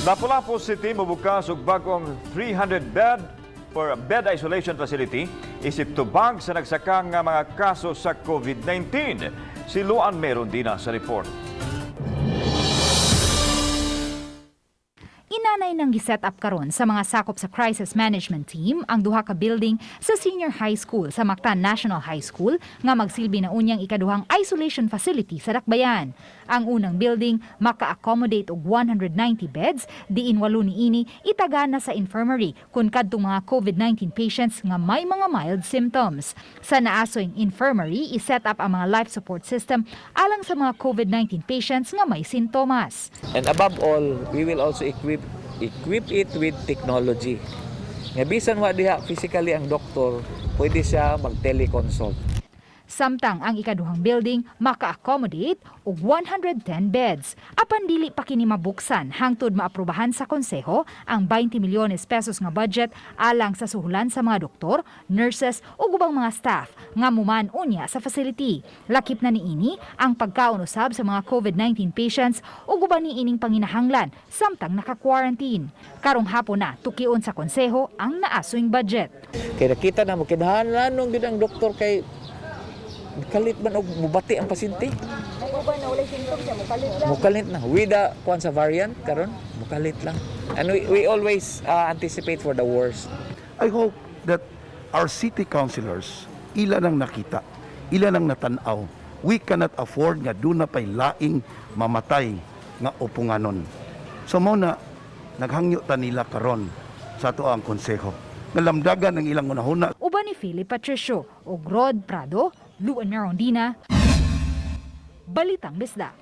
Lapu-Lapu City mobukas og bag-ong 300 bed for bed isolation facility isip tubag sa nagsakang nga mga kaso sa COVID-19. Si Luan Merondina sa report. Inanay nang giset up karon sa mga sakop sa crisis management team ang duha ka building sa Senior High School sa Mactan National High School nga magsilbi na unyang ikaduhang isolation facility sa Dakbayan. Ang unang building maka-accommodate og 190 beds, diin walo niini itaga na sa infirmary kun kadtong mga COVID-19 patients nga may mga mild symptoms. Sa naasoyng infirmary, i-set up ang mga life support system alang sa mga COVID-19 patients nga may sintomas. And above all, we will also equip it with technology. Nga bisan wa diha physically ang doktor, pwede siya mag-teleconsult. Samtang ang ikaduhang building maka-accommodate og 110 beds. Apan dili pa kini mabuksan hangtod maaprubahan sa konseho ang 20 milyones pesos nga budget alang sa suhulan sa mga doktor, nurses ug ubang mga staff nga muman unya sa facility. Lakip na niini ang pagkaon usab sa mga COVID-19 patients ug uban niining panginahanglan samtang naka-quarantine. Karong hapon na tukion sa konseho ang naasoyng budget. Kaya nakita na mo kinahanglan gyud ang doktor kay kalit man og mubati ang pasyente. Mukalit na. With the kuan sa variant karon, mukalit lang. And we always anticipate for the worst. I hope that our city councilors, ila nang nakita, ila nang natanaw. We cannot afford nga duna pay laing mamatay nga upunganon. So mao na naghangyo ta nila karon sa ato ang konseho. Nga lamdagan ang ilang hunahuna. Uban ni Philip Patricio ug Rod Prado, Luan Merondina, Balitang Bisdak.